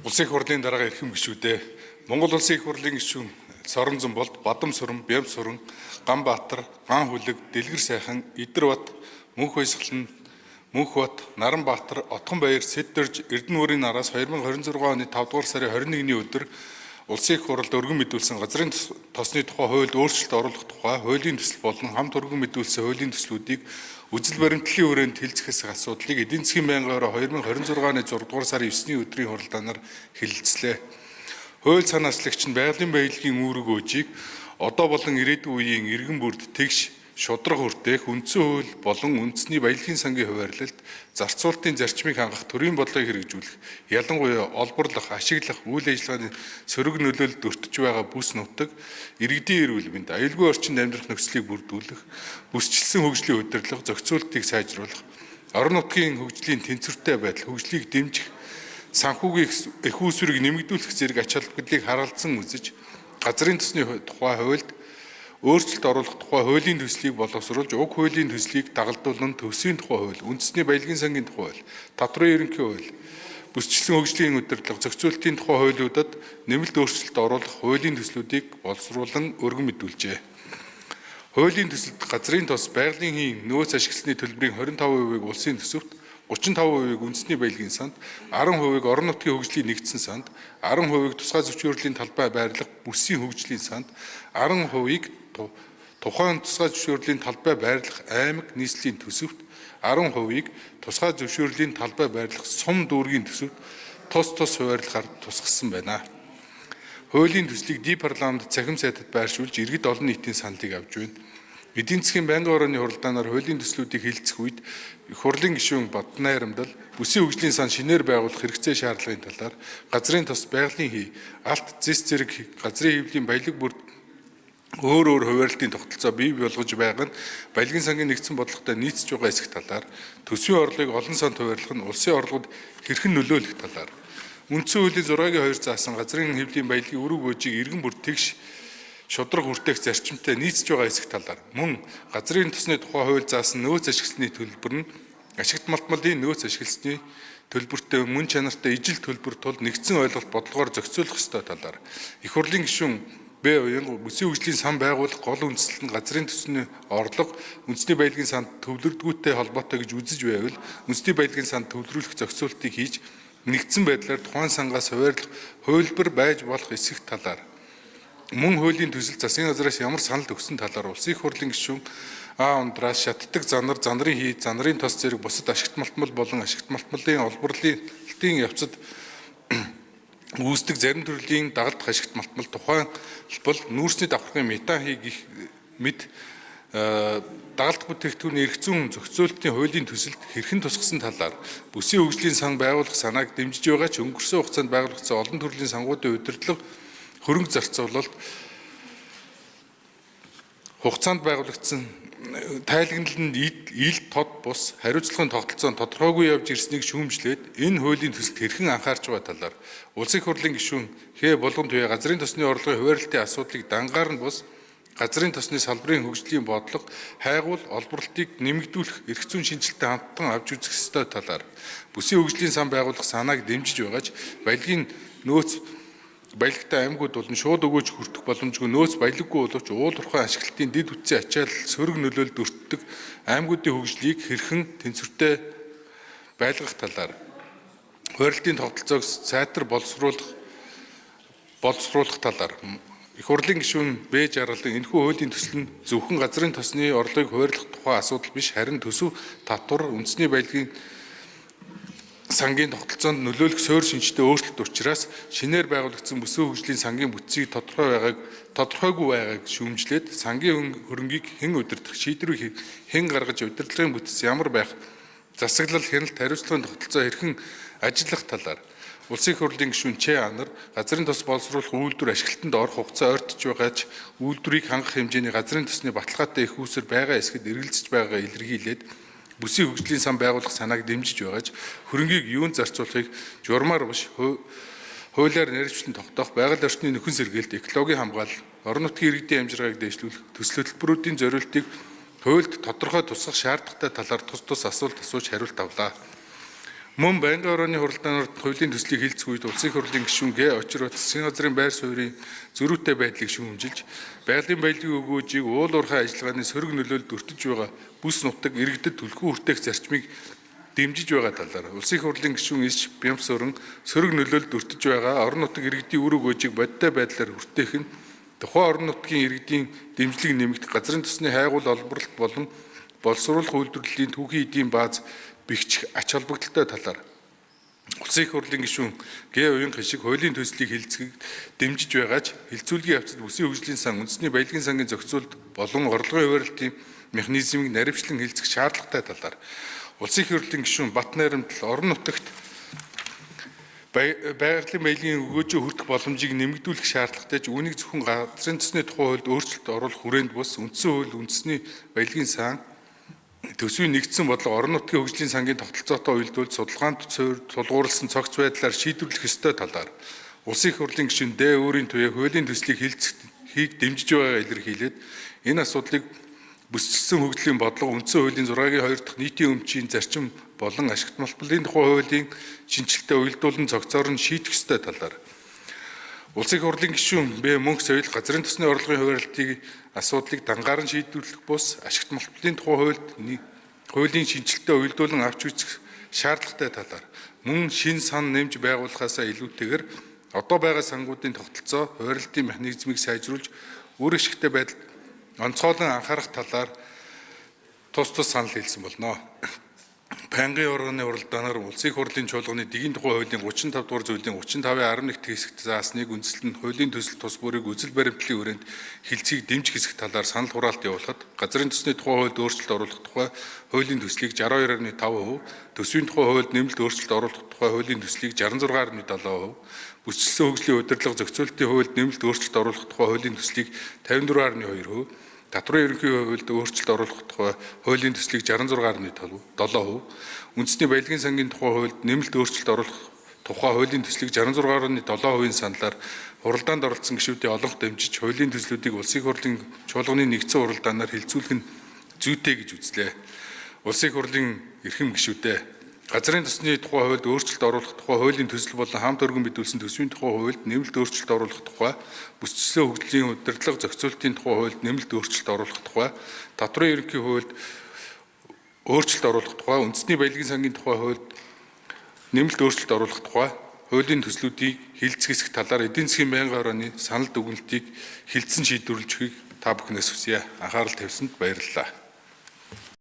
Улсын их хурлын дарга эрхэм гишүүдээ, Монгол Улсын их хурлын гишүүн Соронзон болд, Бадам Сүрэн, Бям Сүрэн, Ганбаатар, Ган Хүлэг, Дэлгэр Сайхан, Идэрбат, Мөнх Баясгалан, Мөнхбат, Наранбаатар, Отгон Баяр, Сэддөрж, Эрдэнэ бүрийн нараас 2026 оны 5 дугаар сарын 21-ний өдөр Улсын их хурлд өргөн мэдүүлсэн газрын тосны тухай хуульд өөрчлөлт оруулах тухай хуулийн төсөл болон хамт өргөн мэдүүлсэн хуулийн төслүүдийг үзэл баримтлалын хүрээнд хэлцэхээс асуудлыг эдийн засгийн байнгын хороо 2026 оны 6 дугаар сарын 9-ний өдрийн хуралдаанаар хэлэлцлээ. Хууль санаачлагч нь байгалийн баялагын үүрэг өөжийг одоо болон ирээдүйн үеийн иргэн бүрд тэгш шударга хүртээх үндсэн хууль болон үндэсний баялагын сангийн хуваарлалт зарцуулалтын зарчмыг хангах төрийн бодлогыг хэрэгжүүлэх, ялангуяа олборлох, ашиглах үйл ажиллагааны сөрөг нөлөөлөлд өртөж байгаа бүс нутаг, иргэдийн эрүүл мэнд, аюулгүй орчинд амьдрах нөхцөлийг бүрдүүлэх, бүсчилсэн хөгжлийн удирдлага, зохицуултыг сайжруулах, орон нутгийн хөгжлийн тэнцвэртэй байдал, хөгжлийг дэмжих, санхүүгийн эх үүсвэрийг нэмэгдүүлэх зэрэг ач холбогдлыг харалзан үзэж, газрын тосны тухай хуульд өөрчлөлт оруулах тухай хуулийн төслийг боловсруулж, уг хуулийн төслийг дагалдуулан төсвийн тухай хууль, үндэсний баялагын сангийн тухай хууль, татврын ерөнхий хууль, бүсчилсэн хөгжлийн удирдлага, зохицуултын тухай хуулиудад нэмэлт өөрчлөлт оруулах хуулийн төслүүдийг боловсруулан өргөн мэдүүлжээ. Хуулийн төсөлд газрын тос, байгалийн хийн, нөөц ашигласны төлбөрийн 25%-ийг улсын төсөвт, 35%-ийг үндэсний баялагын санд, 10%-ийг орон нутгийн хөгжлийн нэгдсэн санд, 10%-ийг тусгай зөвшөөрлийн талбай байрлах бүсийн хөгжлийн санд, 10%-ийг тухайн тусгай зөвшөөрлийн талбай байрлах аймаг нийслэлийн төсөвт, 10%-ийг тусгай зөвшөөрлийн талбай байрлах сум дүүргийн төсөвт тус тус хуваарлахаар тусгасан байна. Хуулийн төслийг ди парламент цахим сайдад байршуулж иргэд олон нийтийн саналыг авч байна. Эдийн засгийн байнгын орооны хуралдаанаар хуулийн төслүүдийг хэлэлцэх үед их хурлын гишүүн Батнайрамдал бүсийн хөгжлийн сан шинээр байгуулах хэрэгцээ шаардлагын талаар, газрын тос, байгалийн хий, алт, зэс зэрэг газрын хэвлийн баялаг бүрд өөр өөр хуваарлтын тогтолцоо бий болгож байгаа нь баялагын сангийн нэгдсэн бодлоготой нийцэж байгаа хэсэг талаар, төсвийн орлогыг олон санд хуваарлах нь улсын орлогод хэрхэн нөлөөлөх талаар, үндсэн хуулийн 6-гийн 2 заасан газрын хэвлийн баялагын үүрэг бөөжийг иргэн бүр тэгш шударга хүртээх зарчимтай нийцэж байгаа хэсэг талаар, мөн газрын тосны тухай хууль заасан нөөц ашигласны төлбөр нь ашигт малтмалын нөөц ашигласны төлбөртэй мөн чанартай ижил төлбөр тул нэгдсэн ойлголт бодлогоор зохицуулах ёстой талаар, их хурлын гишүүн Б. Уян бүсийн хөгжлийн сан байгуулах гол үндэслэл нь газрын төсний орлого үндэсний баялагын санд төвлөрдгүүтэй холбоотой гэж үзэж байвал үндэсний баялагын санд төвлөрүүлэх зохицуултыг хийж нэгдсэн байдлаар тухайн сангаас хуваарлах хувилбар байж болох эсэх талаар, мөн хуулийн төсөл засгийн газраас ямар санал өгсөн талаар улсын их хурлын гишүүн А. Ундраа шатдаг занар, занрын хий, занрын тос зэрэг бусад ашигт малтмал болон ашигт малтмалын олборлолтын явцад үүсдэг зарим төрлийн дагалдах ашигт малтмал, тухайлбал нүүрсний давхаргын метан хий гэх мэт дагалдах бүтээгдэхүүний эрх зүйн зохицуултын хуулийн төсөлд хэрхэн тусгасан талаар, бүсийн хөгжлийн сан байгуулах санааг дэмжиж байгаа ч өнгөрсөн хугацаанд байгуулагдсан олон төрлийн сангуудын удирдлага хөрөнгө зарцуулалт хугацаанд байгуулагдсан тайлагналанд ил тод бус хариуцлагын тогтолцоо тодорхойгүй явж ирснийг шүүмжлээд энэ хуулийн төсөлд хэрхэн анхаарч байгаа талаар, Улсын их хурлын гишүүн Хэ Булган Туяа газрын тосны орлогын хуваарлтын асуудлыг дангаар нь бус газрын тосны салбарын хөгжлийн бодлого, хайгуул, олборлолтыг нэмэгдүүлэх эрх зүйн шинжилэлтэд хамтан авч үзэх ёстой талаар, бүсийн хөгжлийн сан байгуулах санааг дэмжиж байгаа ч баялагын нөөц баялагтай аймагуд болон шууд өгөөж хүртэх боломжгүй нөөц баялаггүй боловч уул уурхай ашиглалтын дэд бүтцийн ачаалал сөрөг нөлөөлөлд өртдөг аймагуудын хөгжлийг хэрхэн тэнцвэртэй байлгах талаар, хуваарлтын тогтолцоог сайтар боловсруулах талаар, их хурлын гишүүн Б. Жаргалан энэхүү хуулийн төсөл нь зөвхөн газрын тосны орлогыг хуваарлах тухай асуудал биш, харин төсөв, татвар, үндэсний баялагын сангийн тогтолцоонд нөлөөлөх суурь шинжтэй өөрчлөлт учраас шинээр байгуулагдсан бүсгүй хөгжлийн сангийн бүтцийг тодорхойгүй байгааг шүүмжлээд сангийн хөрөнгийг хэн удирдах, шийдвэрийг хэн гаргаж, удирдлагын бүтэц ямар байх, засаглал, хяналт, хариуцлагын тогтолцоо хэрхэн ажиллах талаар, Улсын их хурлын гишүүн Ч. Анар газрын тос боловсруулах үйлдвэр ашиглалтанд орох хугацаа ойртож байгаа ч үйлдвэрийг хангах хэмжээний газрын тосны баталгаатай эх үүсвэр байгаа эсэхэд эргэлзэж байгаагаа илэрхийлээд бүсийн хөгжлийн сан байгуулах санааг дэмжиж байгаа ч хөрөнгийг юунд зарцуулахыг журмаар биш хуулиар наривчлан тогтоох, байгаль орчны нөхөн сэргийлэлт, экологийн хамгаалал, орон нутгийн иргэдийн амжиргааг дэвшлүүлэх, төсөл хөтөлбөрүүдийн зориултыг хуульд тодорхой тусгах шаардлагатай талаар тус тус асуулт асууж хариулт авлаа. Мөн байнгын орооны хуралдаанаар хуулийн төслийг хилцэх үед Улсын их хурлын гишүүн Г. Очирбат засгийн газрын байр суурийн зөрүүтэй байдлыг шүүмжилж, байгалийн баялагын өгөөжийг уул уурхай ажиллагааны сөрөг нөлөөлөлд өртөж байгаа бүс нутаг иргэдэд түлхүү хүртээх зарчмыг дэмжиж байгаа талаар Улсын их хурлын гишүүн Иш Бямсуран сөрөг нөлөөлөлд өртөж байгаа орон нутаг иргэдийн үр өгөөжийг бодиттой байдлаар хүртээх нь тухайн орон нутгийн иргэдийн дэмжлэг нэмэгдэх, газрын төсний хайгуул олборлолт болон боловсруулах үйлдвэрлэлийн түүхийн эдийн бааз бэхжих ач холбогдолтой талаар Улсын их хурлын гишүүн Г. Уян Хишиг хуулийн төслийг хэлцгийг дэмжиж байгаа ч хэлцүүлгийн явцад Бүсийн хөгжлийн сан, үндэсний баялагын сангийн зохицуулалт болон орлогын хуваарлтын механизмыг наривчлан хэлцэх шаардлагатай талаар Улсын их хурлын гишүүн Бат Найрамдал орон нутагт байгалийн баялагын өгөөжөө хүртэх боломжийг нэмэгдүүлэх шаардлагатай ч үүнийг зөвхөн газрын төсний тухай хуульд өөрчлөлт оруулах хүрээнд бус үндсэн хууль, үндэсний баялагын сан, төсвийн нэгдсэн бодлого, орон нутгийн хөгжлийн сангийн тогтолцоотой уялдуулж судалгаанд тулгуурласан цогц байдлаар шийдвэрлэх ёстой талаар Улсын их хурлын гишүүн Д. Өөрийн туяа хуулийн төслийг хэлцэхийг дэмжиж байгаагаа илэрхийлээд энэ асуудлыг бүсчилсэн хөгжлийн бодлого, үндсэн хуулийн 6-гийн 2 дахь нийтийн өмчийн зарчим болон ашигт малтлын тухай хуулийн шинэчлэлтэд уялдуулан цогцоор нь шийдэх ёстой талаар Улсын их хурлын гишүүн Б. Мөнх соёл газрын төсний орлогын хуваарлтыг асуудлыг дангаар нь шийдвэрлэх бус ашигт малтлын тухай хуульд хуулийн шинэчлэлтэд уялдуулан авч үзэх шаардлагатай талаар мөн шинэ сан нэмж байгуулахаасаа илүүтэйгээр одоо байгаа сангуудын тогтолцоо хуваарлтын механизмыг сайжруулж үр ашигтай байдалд онцгойлон анхаарах талаар тус тус санал хэлсэн болно. Байнгын орооны хуралдаанаар Улсын их хурлын чуулганы дэгийн тухай хуулийн 35 дугаар зүйлийн 35-ын 11 дэх хэсэгт заасныг үндэслэн хуулийн төсөл тус бүрийг үзэл баримтлалын хүрээнд хэлцгийг дэмжих хэсэг талаар санал хураалт явуулахад газрын төсний тухай хуульд өөрчлөлт оруулах тухай хуулийн төслийг 62.5%, төсвийн тухай хуульд нэмэлт өөрчлөлт оруулах тухай хуулийн төслийг 66.7%, бүсчилсэн хөгжлийн удирдлага зохицуулалтын хуульд нэмэлт өөрчлөлт оруулах тухай хуулийн төслийг 54.2%, татврын ерөнхий хуульд өөрчлөлт оруулах тухай хуулийн төслийг 66.7%, үндэсний баялагын сангийн тухай хуульд нэмэлт өөрчлөлт оруулах тухай хуулийн төслийг 66.7%-ийн саналаар хуралдаанд оролцсон гишүүдийн олонх дэмжиж хуулийн төслүүдийг Улсын их хурлын чуулганы нэгдсэн хуралдаанаар хэлцүүлэх нь зүйтэй гэж үзлээ. Улсын их хурлын эрхэм гишүүдээ, газрын төсний тухай хуульд өөрчлөлт оруулах тухай хуулийн төсөл болон хамт өргөн мэдүүлсэн төсвийн тухай хуульд нэмэлт өөрчлөлт оруулах тухай, бүсчилсэн хөгжлийн удирдлага зохицуулалтын тухай хуульд нэмэлт өөрчлөлт оруулах тухай, татврын ерөнхий хуульд өөрчлөлт оруулах тухай, үндэсний баялагын сангийн тухай хуульд нэмэлт өөрчлөлт оруулах тухай хуулийн төслүүдийг хилцэх хэсэг талаар эдийн засгийн байнгын орооны санал дүгнэлтийг хилцэн шийдвэрлэж өгөхийг та бүхнээс хүсье. Анхаарал тавьсанд баярлалаа.